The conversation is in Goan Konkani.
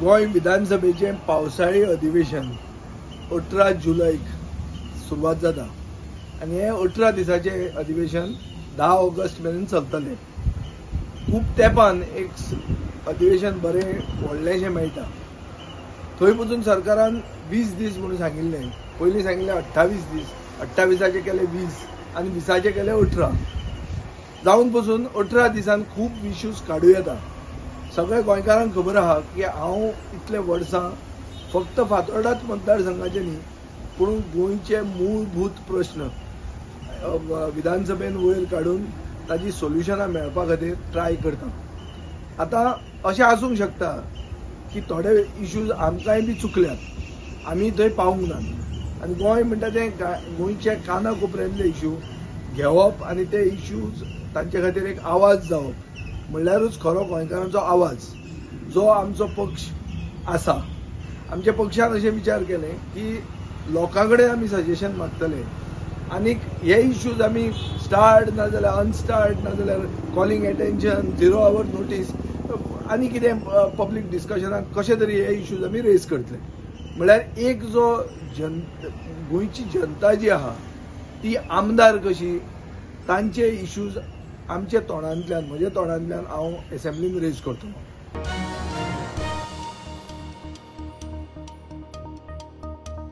गोंय विधानसभेचें पावसाळी अधिवेशन 18 जुलैक सुरवात जाता आनी हें 18 दिसाचें अधिवेशन 10 ऑगस्ट मेरेन चलतलें. खूब तेंपान एक अधिवेशन बरें व्हडलेंशें मेळटा. थंय पसून सरकारान 20 दीस म्हणून सांगिल्लें. पयलीं सांगिल्लें 28 दीस, 28 केले 20 आनी 20 केले 18. जावन पसून 18 दिसान खूब इश्यूज काडूं येता. सगळ्या गोंयकारांक खबर आहा की हांव इतले वर्सां फक्त फातोर्डाच मतदारसंघाचे न्ही पूण गोंयचे मूलभूत प्रश्न विधानसभेन वयर काडून ताजी सोल्युशनां मेळपा खातीर ट्राय करता. आतां अशें आसूंक शकता की थोडे इश्यूज आमकांय बी चुकल्यात, आमी थंय पावूंक नात आनी गोंय म्हणटा तें गोंयच्या काना कोपऱ्यांतले इश्यू घेवप आनी ते इश्यूज तांचे खातीर एक आवाज जावप म्हणल्यारूच खरो गोंयकारांचो आवाज जो आमचो पक्ष आसा. आमच्या पक्षान अशें विचार केले की लोकां कडेन आमी सजेशन मागतले आनीक हे इश्यूज आमी स्टार्ट ना जाल्यार अनस्टार्ट ना जाल्यार calling attention, zero hour notice आनी कितें पब्लीक डिस्कशनाक कशें तरी हे इश्यूज आमी रेज करतले. म्हणल्यार एक जो गोंयची जनता जी आहा ती आमदार कशी तांचे इश्यूज आमच्या तोंडांतल्यान, म्हज्या तोंडांतल्यान हांव एसेंब्लीन रेज करतलो.